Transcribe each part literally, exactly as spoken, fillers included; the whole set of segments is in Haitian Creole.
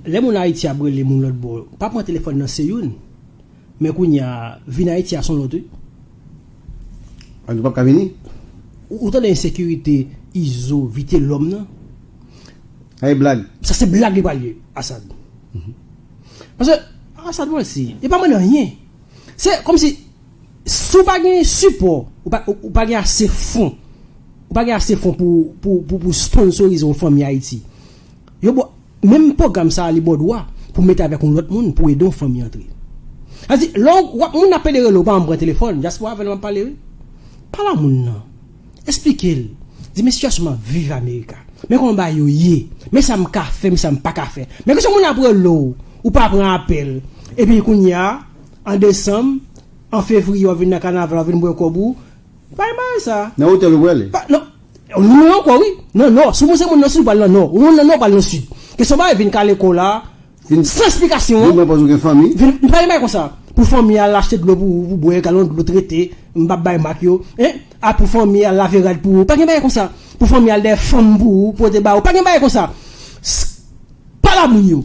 Lè moun Ayiti ap rele moun lòt bò, pa pran telefòn nan se youn. Men kounye a, vin Ayiti a se yon lòt, wi. An nou p ap ka vini? Ou ou tande ensekirite Izo, Vitelòm nan? Ay blag. Sa se blag li pral ye, Asad. Paske Asad Volcy, li pa mande anyen. Se kòmsi, si w pa gen sipò, ou pa, ou pa gen ase fon, ou pa gen ase fon pou, pou, pou, pou sponsorize yon fanmi Ayiti. Yo bo, menm pwogram sa a li ba w dwa pou mete avèk yon lòt moun pou ede yon fanmi antre. Sa di, lè w ap moun ap pede rele w, pa janm pran telefòn, dyaspora avè l m ap pale, wi. Pale a moun nan. Esplike l. Di, men sitiyasyon m ap viv Amerika. Men kòman bagay yo ye. Men sa m ka fè, men sa m pa ka fè. Men kesyon moun ap rele w, ou pa pran apèl. Epi kounye a, an desanm, an fevriye, w ap vin nan kanaval, w ap vin bwè kòb ou. Pa gen bagay sa. Nan otèl ou prale? Pa, non. Ou nan nò ankò, wi. Nan nò. Si w se moun nan sid, ou pral nan nò. Ou nan nò, ou pral nan sid. Kesyon bagay vin kale kò w la, san esplikasyon. Vin pran pòz ou gen fanmi. Vin, pa gen bagay konsa. Pou fanmi a al achte dlo pou ou, pou bwè, galon dlo trete, m p ap bay mak yo. Hein? A pou fanmi a al lave rad pou ou. Pa gen bagay konsa. Pou fanmi a al dèyè fanm pou ou, pote ba ou. Pa gen bagay konsa. S- Pale a moun yo.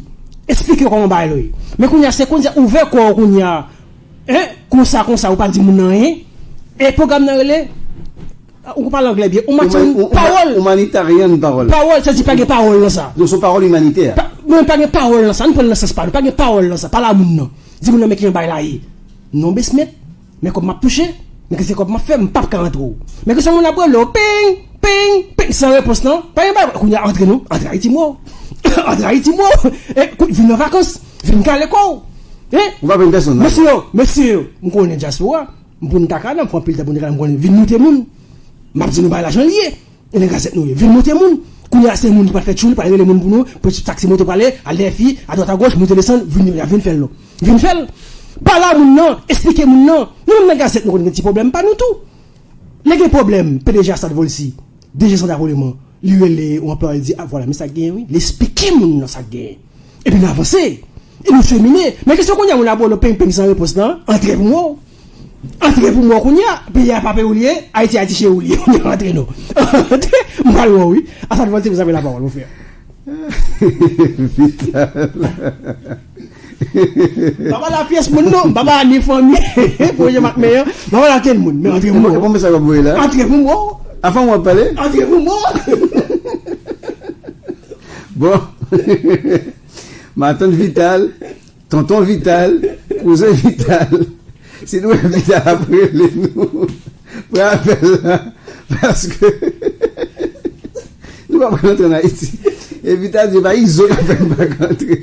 Esplike yo kòman bagay la ye. Men kounye a, se kounye a, ouvè kò w kounye a. Hein? Konsa, konsa, ou pa di moun nan anyen. E pwogram nan rele, ou pale anglè byen, humanitarian parole. Humanitarian parole. Parole, sa di pa gen pawòl nan sa. Donk se yon pawòl imanitè. Pa, men pa gen pawòl nan sa. Nou pran l nan sans pa nou. Pa gen pawòl nan sa. Pale a moun nan. Di moun nan men kijan bagay la ye. Non, basement. Men kòb m ap touche, men ke se kòb m ap fè, m p ap ka antre w. Men ke se moun ap rele w, ping, ping, ping, san repons non. Pa gen bagay, kounye a antre non, antre Ayiti m wè w. Antre Ayiti m wè w. E, kout, vin nan vakans, vin kale kò w. Hein? Ou pa plenn pèsonn. Mesye yo, mesye yo, m konnen dyaspora, m pou n ta ka nan, m fè anpil tan pou n ta ka nan, m konnen, vin moute moun. M ap di nou bagay la jan l ye. E nan gazèt nou ye. Vin moute moun. Kounye a se moun ki pral fè tchoul, pral rele moun pou nou, pou taksi moto prale, al dèyè fi, adwat agoch, moute desann, vin, vin fè l non. Vin fè l. Pale a moun nan, esplike moun nan. Nou menm nan gazèt nou konn gen ti pwoblèm pa nou tou. Lè gen pwoblèm, P D G Asad Volcy, D G Sandra Coleman, li rele yon anplwaye, li di, a vwala, men sa k genyen wi. Li esplike moun nan sa k genyen. Epi n avanse. E nou chemine. Men kesyon kounye a moun ap rele w peng peng san repons nan, antre pou m wè w. Antre pou m wè w kounye a. Peyi a pa peyi w li ye, Ayiti Ayiti cheri w li ye. Antre non. Antre, m pral wè w wi. Asad Volcy, vous avez la parole, mon frère. Vital. M pa pale a pyès moun non, m pa pale a ni fanmi, pwojè m ap mennen an, m pa pale a kenn moun, men antre pou m wè w. Bon mesaj w ap voye la. Antre pou m wè w. A fanm w ap pale? Antre pou m wè w. Bon. Matant Vital, tonton Vital, kouzen Vital. Si nou wè Vital ap rele nou, pran apèl la. Paske nou pa pral antre an Ayiti. E Vital di pa Izo k ap fè nou pa ka antre.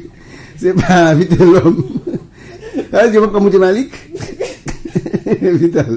Se pa Vitelòm. Sa vle di yo p ap ka moute Malik? Vital.